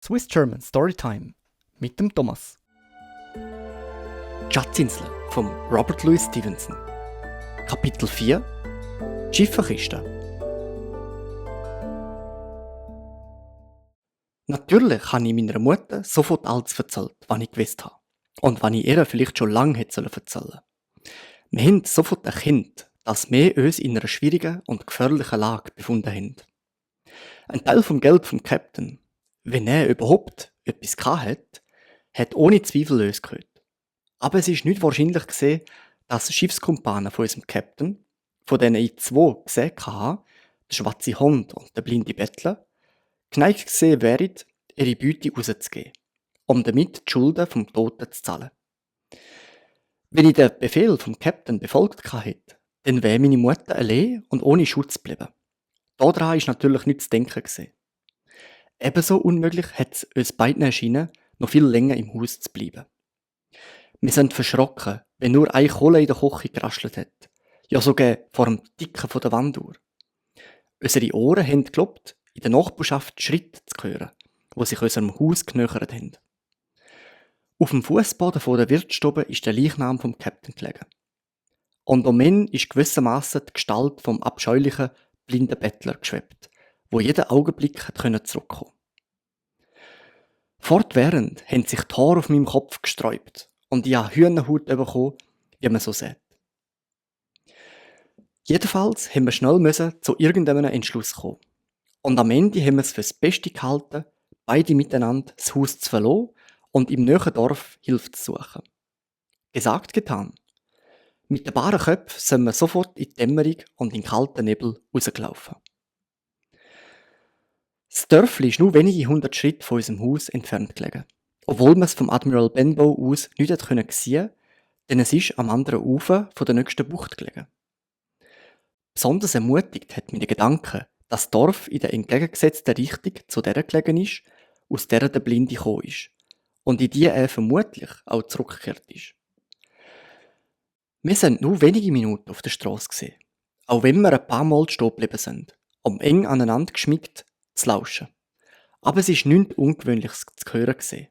Swiss German Storytime mit dem Thomas. Die Schatzinsel von Robert Louis Stevenson. Kapitel 4 Die Schifferkiste. Natürlich habe ich meiner Mutter sofort alles erzählt, was ich gewusst habe. Und was ich ihr vielleicht schon lange hätte erzählen sollen. Wir haben sofort erkannt, dass wir uns in einer schwierigen und gefährlichen Lage befunden haben. Ein Teil vom Geld vom Captain, wenn er überhaupt etwas hatte, hat ohne Zweifel uns gehört. Aber es ist nicht wahrscheinlich gewesen, dass Schiffskumpanen von unserem Captain, von denen ich 2 gesehen habe, der schwarze Hund und der blinde Bettler, geneigt gesehen wären, ihre Beute rauszugeben, um damit die Schulden vom Toten zu zahlen. Wenn ich den Befehl vom Captain befolgt hätte, dann wäre meine Mutter allein und ohne Schutz geblieben. Daran ist natürlich nichts zu denken gewesen. Ebenso unmöglich hat es uns beiden erschienen, noch viel länger im Haus zu bleiben. Wir sind verschrocken, wenn nur eine Kohle in der Küche geraschelt hat, ja sogar vor dem Ticken von der Wand durch. Unsere Ohren haben geglaubt, in der Nachbarschaft Schritte zu hören, die sich unserem Haus genähert haben. Auf dem Fußboden der Wirtsstube ist der Leichnam vom Captain gelegen. Und um ihn ist gewissermaßen die Gestalt vom abscheulichen, blinden Bettler geschwebt, wo jeden Augenblick zurückkommen konnte. Fortwährend haben sich die Haare auf meinem Kopf gesträubt und ich habe Hühnerhaut bekommen, wie man so sagt. Jedenfalls haben wir schnell zu irgendeinem Entschluss kommen. Und am Ende haben wir es für das Beste gehalten, beide miteinander das Haus zu verlassen und im näheren Dorf Hilfe zu suchen. Gesagt, getan. Mit den baren Köpfen sind wir sofort in die Dämmerung und in den kalten Nebel rausgelaufen. Das Dörfli ist nur wenige 100 Schritte von unserem Haus entfernt gelegen, obwohl man es vom Admiral Benbow aus nicht sehen konnte, denn es ist am anderen Ufer von der nächsten Bucht gelegen. Besonders ermutigt hat mich der Gedanke, dass das Dorf in der entgegengesetzten Richtung zu der gelegen ist, aus der der Blinde gekommen ist, und in die er vermutlich auch zurückgekehrt ist. Wir sind nur wenige Minuten auf der Straße gewesen, auch wenn wir ein paar Mal stehen geblieben sind, um eng aneinander geschmiegt zu lauschen. Aber es ist nichts Ungewöhnliches zu hören gewesen.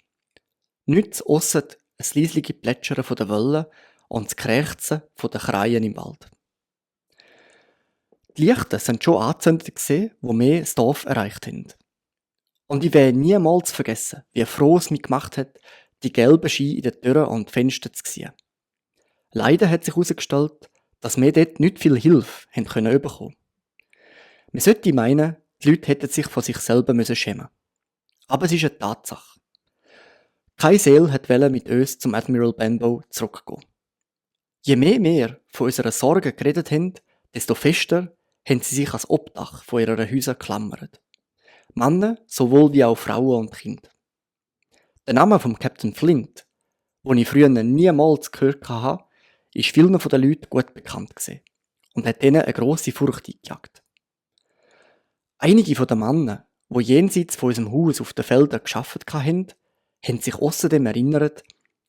Nichts ausser ein leisliches Plätschern von der Wellen und das Krächzen von den Kreien im Wald. Die Lichter sind schon angezündet gewesen, wo wir das Dorf erreicht haben. Und ich werde niemals vergessen, wie froh es mich gemacht hat, die gelben Scheine in den Türen und Fenstern zu sehen. Leider hat sich herausgestellt, dass wir dort nicht viel Hilfe haben bekommen. Man sollte meinen, die Leute hätten sich von sich selber schämen müssen. Aber es ist eine Tatsache. Keine Seele wollte mit uns zum Admiral Benbow zurückgehen. Je mehr wir von unseren Sorgen geredet haben, desto fester haben sie sich als Obdach von ihren Häusern geklammert. Männer sowohl wie auch Frauen und Kinder. Der Name von Captain Flint, den ich früher niemals gehört habe, ist vielen von den Leuten gut bekannt gewesen und hat ihnen eine grosse Furcht eingejagt. Einige von den Männern, die jenseits von unserem Haus auf den Feldern gearbeitet haben, haben sich außerdem erinnert,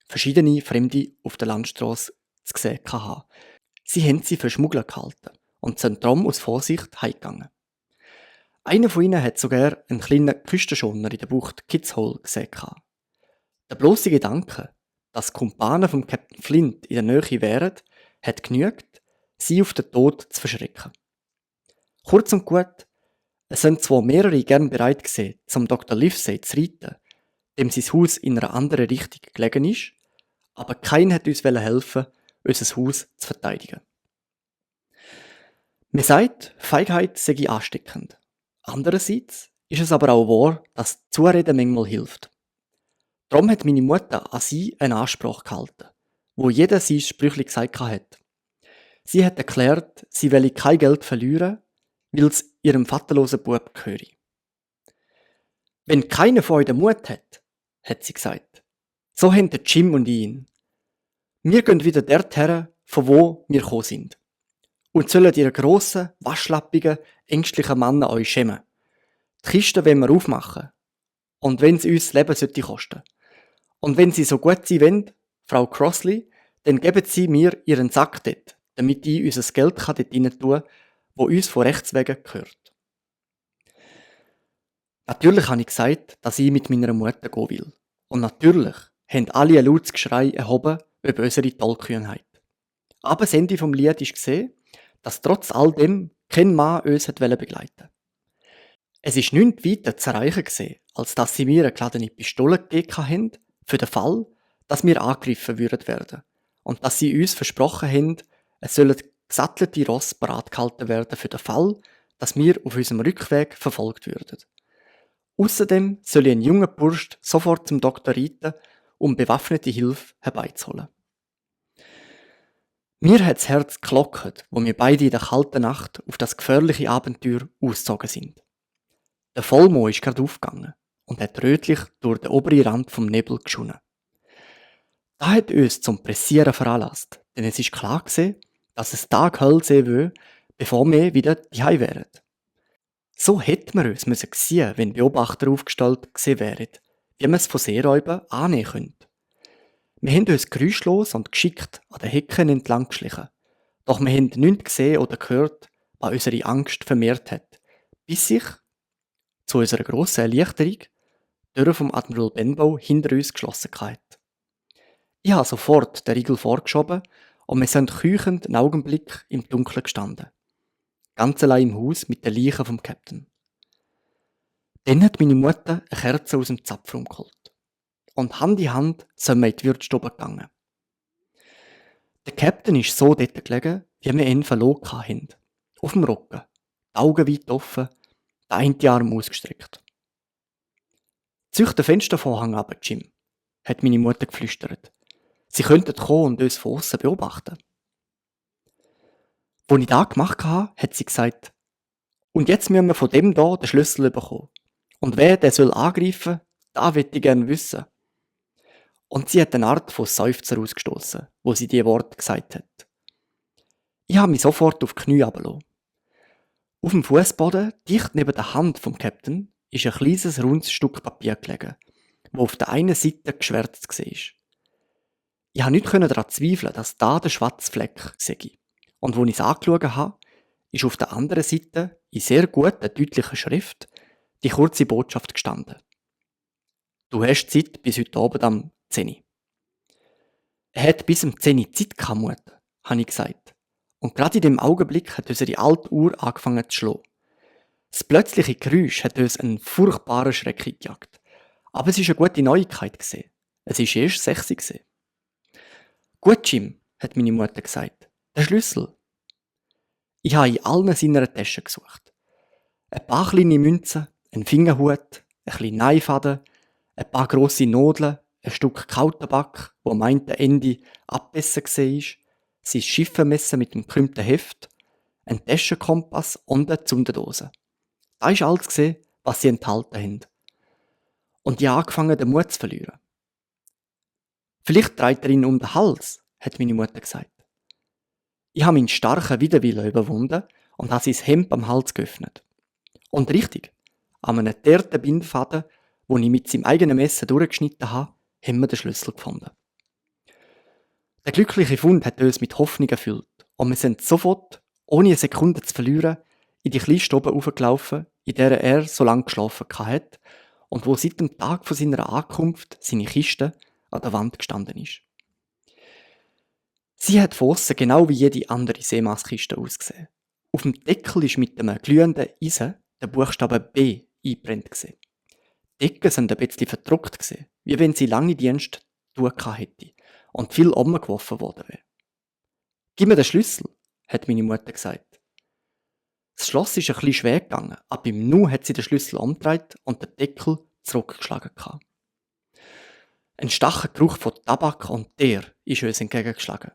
verschiedene Fremde auf der Landstrasse zu sehen haben. Sie haben sie für Schmuggler gehalten und sind darum aus Vorsicht heimgegangen. Einer von ihnen hat sogar einen kleinen Küstenschoner in der Bucht Kids Hole gesehen. Der bloße Gedanke, dass Kumpanen vom Captain Flint in der Nähe wären, hat genügt, sie auf den Tod zu verschrecken. Kurz und gut, es sind zwar mehrere gern bereit gewesen, zum Dr. Livesey zu reiten, dem sein Haus in einer anderen Richtung gelegen ist, aber keiner hat uns helfen, unser Haus zu verteidigen. Man sagt, Feigheit sei ansteckend. Andererseits ist es aber auch wahr, dass Zureden manchmal hilft. Darum hat meine Mutter an sie einen Anspruch gehalten, wo jeder sein Sprüchli gesagt hat. Sie hat erklärt, sie wolle kein Geld verlieren, weil es ihrem vaterlosen Bub gehöre. Wenn keiner von euch den Mut hat sie gesagt, so haben der Jim und ihn. Wir gehen wieder dorthin, von wo wir gekommen sind. Und sollen ihre grossen, waschlappigen, ängstlichen Männer euch schämen. Die Kiste wollen wir aufmachen. Und wenn es uns das Leben sollte kosten. Und wenn sie so gut sein wollen, Frau Crossley, dann geben sie mir ihren Sack dort, damit ich unser Geld dort rein tun kann, wo uns von Rechts wegen gehört. Natürlich habe ich gesagt, dass ich mit meiner Mutter gehen will. Und natürlich haben alle ein lautes Geschrei erhoben über unsere Tollkühnheit. Aber das Ende vom Lied ist gesehen, dass trotz all dem kein Mann uns hat begleiten wollte. Es ist nichts weiter zu erreichen gewesen, als dass sie mir eine geladene Pistole gegeben haben, für den Fall, dass wir angegriffen würden werden. Und dass sie uns versprochen haben, es sollen gesattelte Ross parat gehalten werden für den Fall, dass wir auf unserem Rückweg verfolgt würden. Außerdem soll ein junger Bursch sofort zum Doktor reiten, um bewaffnete Hilfe herbeizuholen. Mir hat das Herz geklopft, wo wir beide in der kalten Nacht auf das gefährliche Abenteuer ausgezogen sind. Der Vollmond ist gerade aufgegangen und hat rötlich durch den oberen Rand vom Nebel geschonnen. Das hat uns zum Pressieren veranlasst, denn es ist klar gewesen, dass es Tag hell sein will, bevor wir wieder daheim wären. So hätten wir uns sehen, wenn Beobachter aufgestellt gewesen wären, wie man es von Seeräubern annehmen könnte. Wir haben uns geräuschlos und geschickt an den Hecken entlang geschlichen, doch wir haben nichts gesehen oder gehört, was unsere Angst vermehrt hat, bis sich, zu unserer grossen Erleichterung, die Tür vom Admiral Benbow hinter uns geschlossen hat. Ich habe sofort den Riegel vorgeschoben und wir sind keuchend einen Augenblick im Dunkeln gestanden. Ganz allein im Haus mit der Leiche vom Captain. Dann hat meine Mutter eine Kerze aus dem Zapfraum geholt. Und Hand in Hand sind wir in die Würzstube gegangen. Der Captain ist so dort gelegen, wie wir ihn verloren haben. Auf dem Rücken, die Augen weit offen, der eine Arm ausgestreckt. «Züch den Fenstervorhang ab, Jim», hat meine Mutter geflüstert. «Sie könnten kommen und uns von aussen beobachten.» Als ich das gemacht habe, hat sie gesagt, «Und jetzt müssen wir von dem da den Schlüssel bekommen. Und wer der soll angreifen, das möchte ich gerne wissen.» Und sie hat eine Art von Seufzer ausgestoßen, wo sie die Worte gesagt hat. Ich habe mich sofort auf die Knie runtergelassen. Auf dem Fußboden, dicht neben der Hand vom Captain, ist ein kleines, rundes Stück Papier gelegen, das auf der einen Seite geschwärzt war. Ich konnte nicht daran zweifeln, dass da der schwarze Fleck sei. Und als ich es angeschaut habe, ist auf der anderen Seite in sehr guter, deutlicher Schrift die kurze Botschaft gestanden. «Du hast Zeit bis heute Abend am 10 Uhr.» «Er hat bis um 10 Uhr Zeit gehabt, Mutter», habe ich gesagt. Und gerade in dem Augenblick hat unsere alte Uhr angefangen zu schlagen. Das plötzliche Geräusch hat uns einen furchtbaren Schreck gejagt. Aber es war eine gute Neuigkeit. Es war erst 6 Uhr. «Gut, Jim», hat meine Mutter gesagt. «Der Schlüssel.» Ich habe in allen seiner Taschen gesucht. Ein paar kleine Münzen, ein Fingerhut, ein kleiner Neifaden, ein paar grosse Nadeln, ein Stück Kautabak, wo am einen Ende abgebissen war, sein Schiffenmesser mit dem gekrümmten Heft, ein Taschenkompass und eine Zunderdose. Das war alles, was sie enthalten haben. Und ich habe angefangen, den Mut zu verlieren. «Vielleicht trägt er ihn um den Hals», hat meine Mutter gesagt. Ich habe meinen starken Widerwillen überwunden und habe sein Hemd am Hals geöffnet. Und richtig, an einem teerten Bindfaden, wo ich mit seinem eigenen Messer durchgeschnitten habe, haben wir den Schlüssel gefunden. Der glückliche Fund hat uns mit Hoffnung erfüllt und wir sind sofort, ohne eine Sekunde zu verlieren, in die kleine Stube raufgelaufen, in der er so lange geschlafen hat und wo seit dem Tag von seiner Ankunft seine Kiste an der Wand gestanden ist. Sie hat von aussen genau wie jede andere Seemannskiste ausgesehen. Auf dem Deckel ist mit einem glühenden Eisen der Buchstabe B eingebrannt. Die Decken sind ein bisschen verdruckt, wie wenn sie lange Dienst getan hätte und viel umgeworfen worden wäre. «Gib mir den Schlüssel», hat meine Mutter gesagt. Das Schloss ist ein bisschen schwer gegangen, aber im Nu hat sie den Schlüssel umgedreht und den Deckel zurückgeschlagen. Ein starker Geruch von Tabak und Teer ist uns entgegengeschlagen.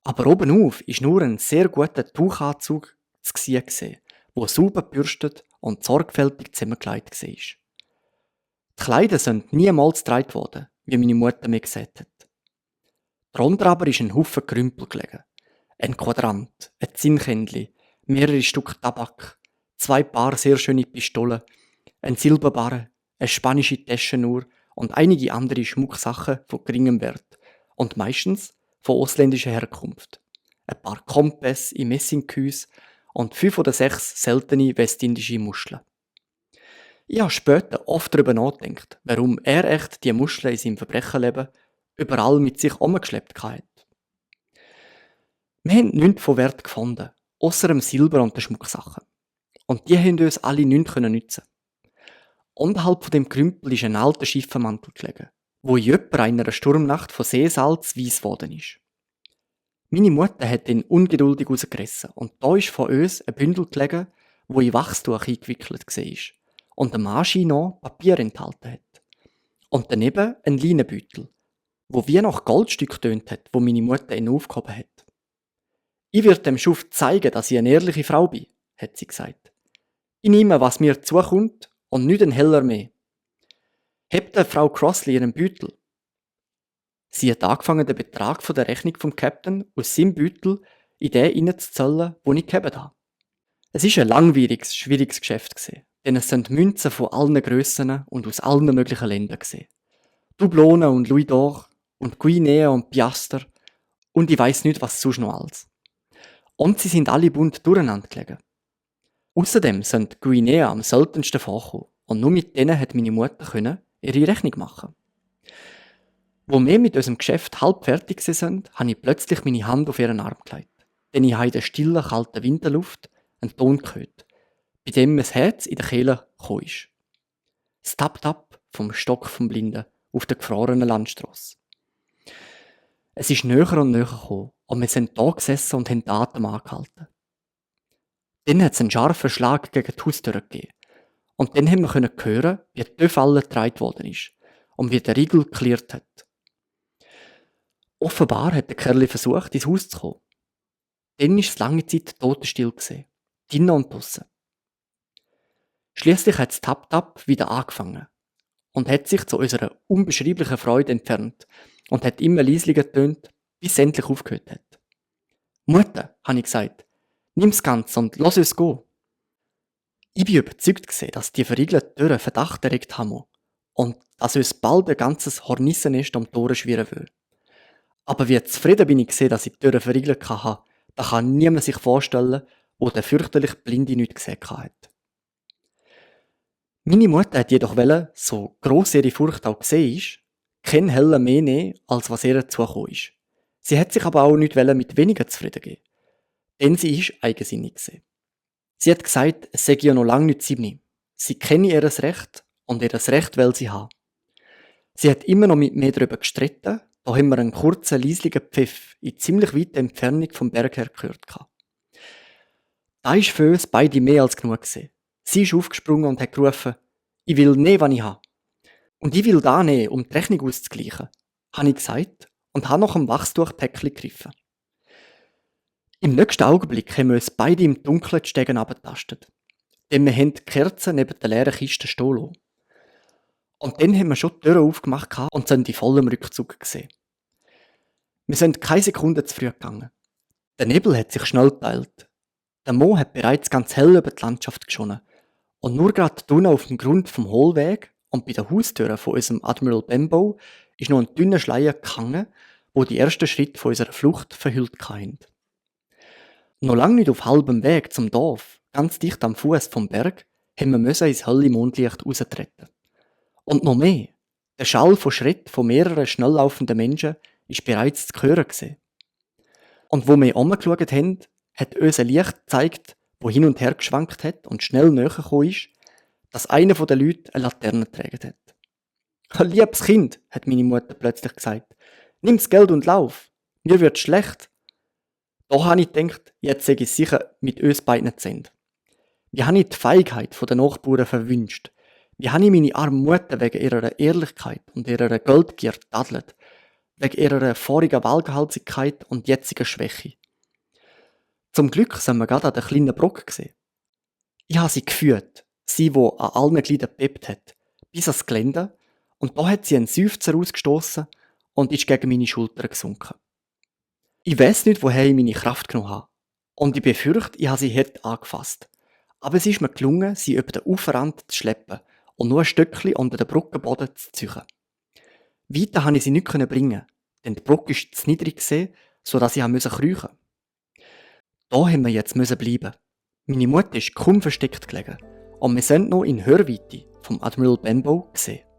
Aber obenauf ist nur ein sehr guter Tuchanzug zu sehen, der sauber gebürstet und sorgfältig zusammengelegt war. Die Kleider sind niemals getragen worden, wie meine Mutter mir gesagt hat. Darunter aber ist ein Haufen Krümpel gelegen. Ein Quadrant, ein Zinnkännchen, mehrere Stück Tabak, 2 Paar sehr schöne Pistolen, ein Silberbarren, eine spanische Taschenuhr und einige andere Schmucksachen von geringem Wert und meistens von ausländischer Herkunft. Ein paar Kompass im Messinggehäuse und 5 oder 6 seltene westindische Muscheln. Ich habe später oft darüber nachgedacht, warum er echt die Muscheln in seinem Verbrecherleben überall mit sich umgeschleppt hat. Wir haben nichts von Wert gefunden, außer dem Silber und den Schmucksachen. Und die haben uns alle nichts nützen. Unterhalb von dem Krümpel ist ein alter Schiffermantel gelegen, wo in etwa einer Sturmnacht von Seesalz weiss geworden ist. Meine Mutter hat ihn ungeduldig rausgerissen und da ist von uns ein Bündel gelegen, wo in Wachstuch eingewickelt war und ein Maschine noch Papier enthalten hat. Und daneben ein Leinenbeutel, wo wie nach Goldstück tönt hat, wo meine Mutter ihn aufgehoben hat. Ich werde dem Schuft zeigen, dass ich eine ehrliche Frau bin, hat sie gesagt. Ich nehme, was mir zukommt und nicht ein Heller mehr. Hebt Frau Crossley ihren Beutel? Sie hat angefangen, den Betrag von der Rechnung vom Captain aus seinem Beutel in den hineinzuzahlen, den ich gegeben habe. Es war ein langwieriges, schwieriges Geschäft, denn es sind Münzen von allen Grössen und aus allen möglichen Ländern. Dublonen und Louis d'Or und Guinea und Piaster und ich weiss nicht, was sonst noch alles. Und sie sind alle bunt durcheinander gelegen. Außerdem sind Guinea am seltensten vorgekommen und nur mit denen hat meine Mutter ihre Rechnung machen. Wo wir mit unserem Geschäft halb fertig sind, habe ich plötzlich meine Hand auf ihren Arm gelegt. Denn ich habe in der stillen, kalten Winterluft einen Ton gehört, bei dem mein Herz in der Kehle gekommen ist. Das Tap-Tap vom Stock vom Blinden auf der gefrorenen Landstrasse. Es ist näher und näher gekommen und wir sind da gesessen und haben den Atem angehalten. Dann hat es einen scharfen Schlag gegen die Haustür gegeben. Und dann haben wir hören, wie die Türfalle getragen worden ist und wie der Riegel geklärt hat. Offenbar hat der Kerl versucht, ins Haus zu kommen. Dann war es lange Zeit totenstill, drinnen und draussen. Schliesslich hat das Tap-Tap wieder angefangen und hat sich zu unserer unbeschreiblichen Freude entfernt und hat immer leislicher getönt, bis es endlich aufgehört hat. Mutter, habe ich gesagt, nimm's ganz und lass uns gehen. Ich war überzeugt, dass die verriegelten Türen Verdacht erregt haben und dass uns bald ein ganzes Hornissennest um die Tore schwirren will. Aber wie zufrieden bin ich gesehen, dass ich die Türen verriegelt hatte, da kann niemand sich vorstellen, wo der fürchterlich Blinde nicht gesehen hat. Meine Mutter hat jedoch so gross ihre Furcht auch gesehen ist, kein Heller mehr nehmen, als was ihr zugekommen ist. Sie hat sich aber auch nicht mit weniger zufrieden geben, denn sie ist eigensinnig gewesen. Sie hat gesagt, es sei ja noch lange nicht 7. Sie kenne ihr Recht und ihr Recht will sie haben. Sie hat immer noch mit mir darüber gestritten, da haben wir einen kurzen, leislichen Pfiff in ziemlich weiter Entfernung vom Berg her gehört. Da war für uns beide mehr als genug gewesen. Sie ist aufgesprungen und hat gerufen, ich will nehmen, was ich habe. Und ich will da nehmen, um die Rechnung auszugleichen, habe ich gesagt und habe nach dem Wachstuchpäckchen gegriffen. Im nächsten Augenblick haben wir uns beide im Dunkeln die Stegen abgetastet, denn wir haben die Kerzen neben der leeren Kiste stehen lassen. Und dann haben wir schon die Türen aufgemacht und sind in vollem Rückzug gesehen. Wir sind keine Sekunde zu früh gegangen. Der Nebel hat sich schnell geteilt. Der Mond hat bereits ganz hell über die Landschaft geschonnen. Und nur gerade unten auf dem Grund vom Hohlweg und bei der Haustür von unserem Admiral Benbow ist noch ein dünner Schleier gehangen, wo die ersten Schritte von unserer Flucht verhüllt hatten. Noch lange nicht auf halbem Weg zum Dorf, ganz dicht am Fuß vom Berg, haben wir ins helle Mondlicht raustreten. Und noch mehr, der Schall von Schritten von mehreren schnell laufenden Menschen ist bereits zu hören gewesen. Und wo wir umgeschaut haben, hat uns ein Licht gezeigt, wo hin und her geschwankt hat und schnell näher gekommen ist, dass einer der Leute eine Laterne getragen hat. «Liebes Kind», hat meine Mutter plötzlich gesagt, «nimm das Geld und lauf, mir wird schlecht.» Da habe ich gedacht, jetzt sei es sicher mit uns beiden zu Ende. Wie habe ich die Feigheit der Nachbarn verwünscht? Wie habe ich meine arme Mutter wegen ihrer Ehrlichkeit und ihrer Geldgier tadelt? Wegen ihrer vorigen Wahlgehaltigkeit und jetziger Schwäche? Zum Glück sind wir gerade an der kleinen Brücke gesehen. Ich habe sie geführt, sie, die an allen Gliedern gebebt hat, bis ans Gelände, und da hat sie einen Seufzer ausgestoßen und ist gegen meine Schulter gesunken. Ich weiss nicht, woher ich meine Kraft genommen habe, und ich befürchte, ich habe sie hart angefasst. Aber es ist mir gelungen, sie über den Uferrand zu schleppen und nur ein Stückchen unter den Brückenboden zu ziehen. Weiter konnte ich sie nicht bringen, denn die Brücke war zu niedrig, sodass ich kriechen musste. Da haben wir jetzt bleiben. Meine Mutter ist kaum versteckt gelegen und wir sind noch in Hörweite vom Admiral Benbow gesehen.